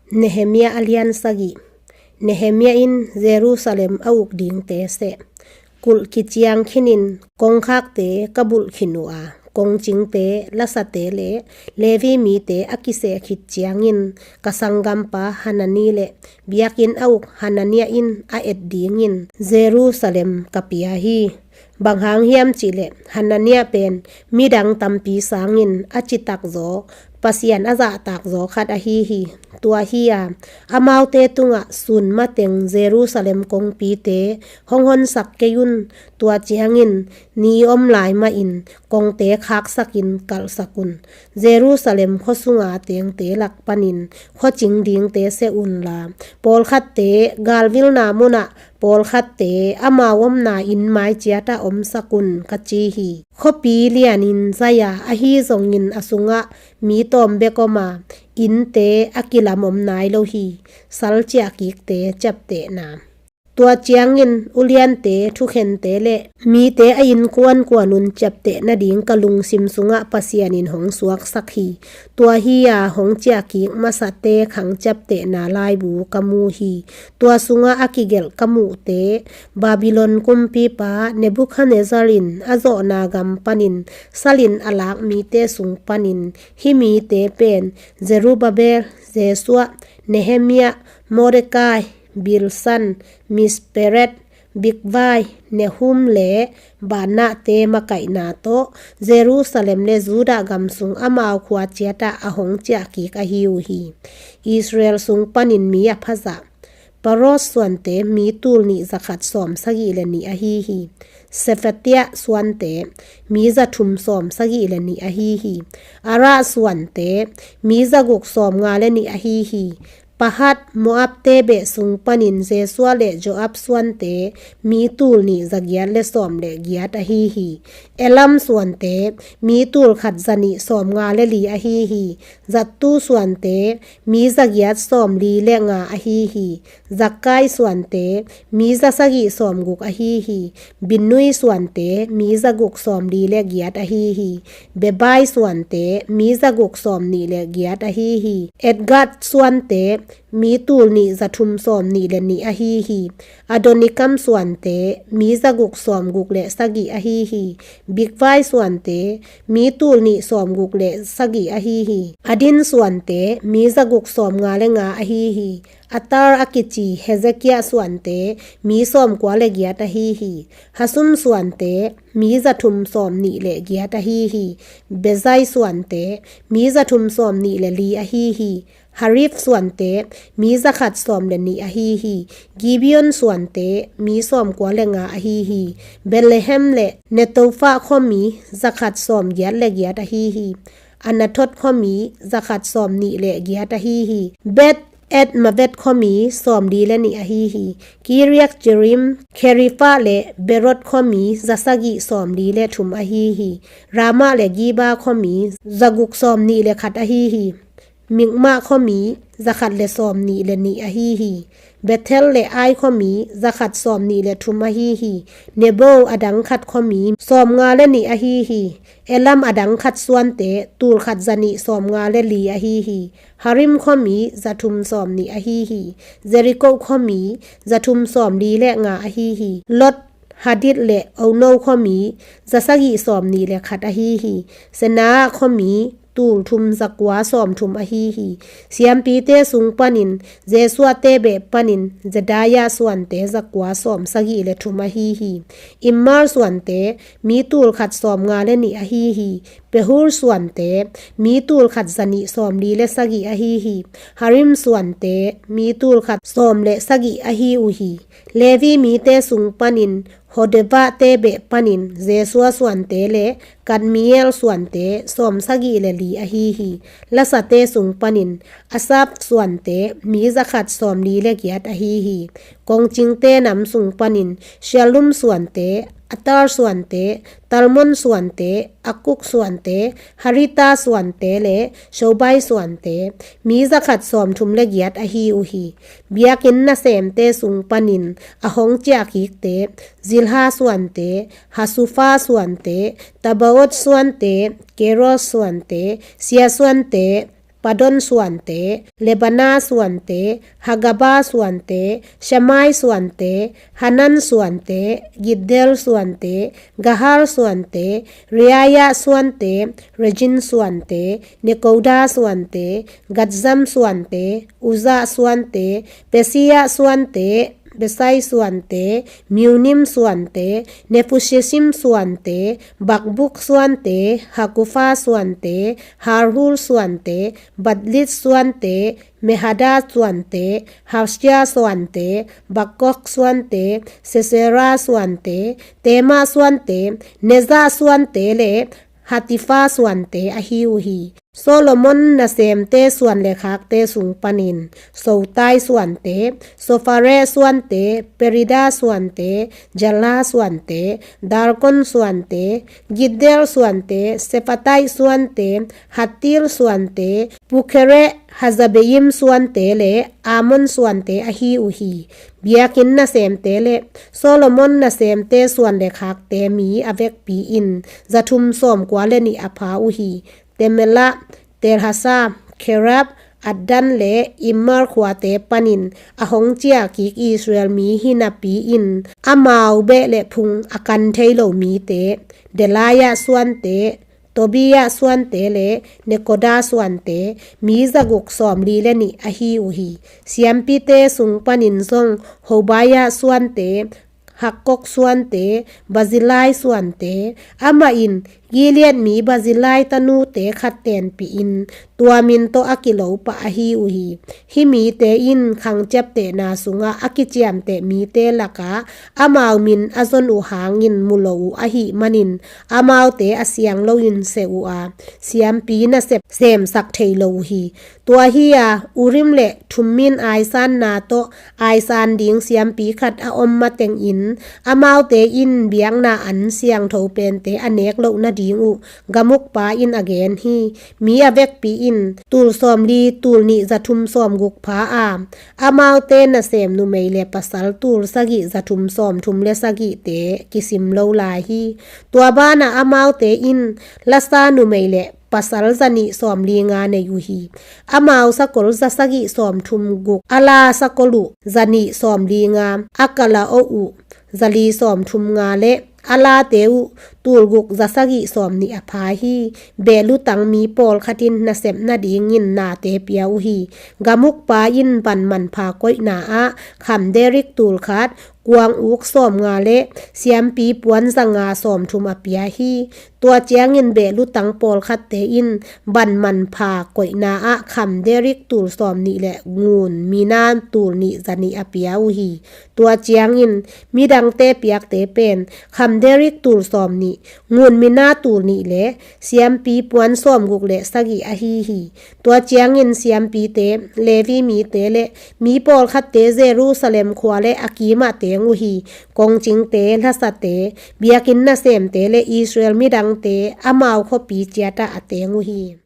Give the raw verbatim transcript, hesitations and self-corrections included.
Nehemiah a lian sagih. Nehemiah in Jerusalem a uk dingte seh. Kulh kiciang khinin kongkhakte ka bulh khin uh a, kongcingte, lasate le Levi mite a kiseh khit ciangin ka sanggampa Hanani le biakinn a uk Hananiah in a et dingin Jerusalem ka pia hi. Bang hang hiam cihleh Hananiah pen midang tampi sangin a citak zaw, Pasian a zahtak zaw khat ahi hi. Tua hi-a amaute tungah sun mateng Jerusalem kongpite hong honsak kei un. Tua ciangin ni om lai mahin kongte khaksakin kalhsak un. Jerusalem khuasunga tengte lak panin khuacing dingte seh unla, pawlkhatte galvilna munah pawlkhatte amau omna inn mai ciatah omsak un, ka ci hi. Khuapi lianin zai-a ahi zongin a sungah mi tawm bek om a, innte a kilam om nai lo hi. Salciah kikte ciaptehna. Tua ciangin uliante, thukhente le mite a innkuan kuanun ciapteh nading ka lungsim sungah Pasian in hong suaksak hi. Tua hi-a hong ciahkik masate khang ciaptehna laibu ka mu hi. Tua sungah a kigelh ka muhte, Babylon kumpipa Nebuchadnezzar in a zawhna gam panin salin a lak mite sung panin hih mite pen Zerubbabel, Jesua, Nehemiah, Mordecai, Bilsan, Misperet, Bigvai, Nehum le Baanahte makaihna tawh Jerusalem le Judah gam sung amau khua ciatah a hong ciahkik ahi uh hi. Israel sung panin mi a phazah. Parosh suante mi tul nih zakhat sawm sagih le nih ahi hi. Shephatiah suante mi zathum sawm sagih le nih ahi hi. Arah suante mi zaguk sawm nga le nih ahi hi. Pahat Moabte beh sung panin Jesua le Joab suante mi tul nih zagiat le sawm le giat ahi hi. Elam suante mi tul khat zanih sawm nga le li ahi hi. Zattu suante mi zagiat sawm li le nga ahi hi. Zakkai suante mi zasagih sawm guk ahi hi. Binnui suante mi zaguk sawm li le giat ahi hi. Bebai suante mi zaguk sawm nih le giat ahi hi. Etgat suante mi tul nih zathum sawm nih le nih ahi hi. Adonikam suante mi zaguk sawm guk le sagih ahi hi. Bigvai suante mi tul nih sawm guk le sagih ahi hi. Adin suante mi zaguk sawm nga le nga ahi hi. Atar a kici Hezekiah suante mi sawm kua le giat ahi hi. Hasum suante mi zathum sawm nih le giat ahi hi. Bezai suante mi zathum sawm nih le li ahi hi. Harif suante mi zakhat sawm le nih ahi hi. Gibeon suante mi sawm kua le nga ahi hi. Bethlehem le Netopha khuami zakhat sawm giat le giat ahi hi. Anathoth khuami zakhat sawm nih le giat ahi hi. Beth Azmaveth khuami sawm li le nih ahi hi. Kiriath Jearim, Kherifah le Beeroth khuami zasagih sawm li le thum ahi hi. Ramah le Geba khuami zaguk sawm nih le khat ahi hi. Mikmah khuami zakhat le sawm nih le nih ahi hi. Bethel le Ai khuami zakhat sawm nih le thum ahi hi. Nebo adang khat khuami sawm nga le nih ahi hi. Elam adang khat suante tul khat zanih sawm nga le li ahi hi. Harim khuami zathum sawm nih ahi hi. Jeriko khuami zathum sawm li le nga ahi hi. Lot, Hadid le Ono khuami zasagih sawm nih le khat ahi hi. Senaa khuami tul thum zakua sawm thum ahi hi. Siampite sung panin Jesuate beh panin Jedaiah suante zakua sawm sagih le thum ahi hi. Immer suante mi tul khat sawm nga le nih ahi hi. Pehur suante mi tul khat zanih sawm li le sagih ahi hi. Harim suante mi tul khat sawm le sagih ahi uh hi. Levi mite sung panin Hodevate beh panin Jesua suante le Kadmiel suante sawm sagih le li ahi hi. Lasate sung panin Asaph suante mi zakhat sawm li le giat ahi hi. Kongcingte nam sung panin Shallum suante, Ater suante, Talmon suante, Akub suante, Harita suante le Shobai suante mi zakhat sawm thum le giat ahi uh hi. Biakinn nasemte sung panin a hong ciahkikte Zilha suante, Hasufa suante, Tabaoth suante, Keros suante, Sia suante, Padon suante, Lebana suante, Hagaba suante, Shemai suante, Hanan suante, Giddel suante, Gahar suante, Reaia suante, Rejin suante, Nekoda suante, Gatzam suante, Uza suante, Pesia suante, Besai suante, Miunim suante, Nefusheshim suante, Bakbuk suante, Hakufa suante, Harhur suante, Batlit suante, Mehada suante, Harsia suante, Bakkok suante, Sesera suante, Tema suante, Neza suante le Hatifa suante ahi uh hi. Solomon nasemte suan le khakte sung panin Sotai suante, Sofare suante, Perida suante, Jala suante, Darkon suante, Giddel suante, Sefatai suante, Hattil suante, Pukhere, Hazabeim suante le Amon suante ahi uh hi. Biakinn nasemte le Solomon nasemte suan le khakte mi a vekpi in zathum sawmkua le nih a pha uh hi. Temela, Telhasa, Kerab, Addan le Immar khuate panin a hong cia kik Israel mi hi napi in amau beh le phung a kan thei lo mite, Delaia suante, Tobia suante le Nekoda suante, mi zaguk sawmli le nih ahi uh hi. Siampite sung panin zong Hobaia suante, Hakkok suante, Bazilai suante, amah in Gilead mi Bazilai tanute khat tenpih in tua min tawh a kilo pah ahi uh hi. Hih mite in khang ciaptehna sungah a kiciamteh mite lakah amau min a zon uh hangin mu lo uh ahih manin amaute a siang loin seh uh a, siampi nasep semsak thei lo uh hi. Tua hi-a Urim le Thummim aisanna tawh aisan ding siampi khat a om matengin amaute in biakna an siangtho pente a nek loh nading uh gamukpa in a gen hi. Mi a vekpi in tul sawmli tul nih zathum sawmguk pha a, amaute nasem numei le pasal tul sagih zathum sawmthum le sagihte kisim lo lai hi. Tua banah amaute in lasa numei le pasal zanih sawmli nga nei uh hi. Amau sakol zasagih sawmthum guk a la sakol uh zanih sawmli nga, a kala awh uh zali sawmthum nga le a late uh tul guk zasagih sawmnih a pha hi. Behlutang mi pawlkhat in nasep nadingin nate pia uh hi. Gamukpa in van manpha koihna ah kham derik tul khat, kuang uk sawmnga le siampi puan zanga sawmthum a pia hi. Tua ciangin behlutang pawlkhatte in van manpha koihna ah kham derik tul sawmnih le ngun mina tul nih zanih a pia uh hi. Tua ciangin midangte piakte pen kham derik tul sawmnih, ngun mina tul nih le siampi puan sawmguk le sagih ahi hi. Tua ciangin siampite, Levi mite le mi pawlkhatte Jerusalem khua le a kimah teng uh hi. Kongcingte, hlasate, biakinn nasemte le Israel midangte amau khuapi ciatah a teng uh hi.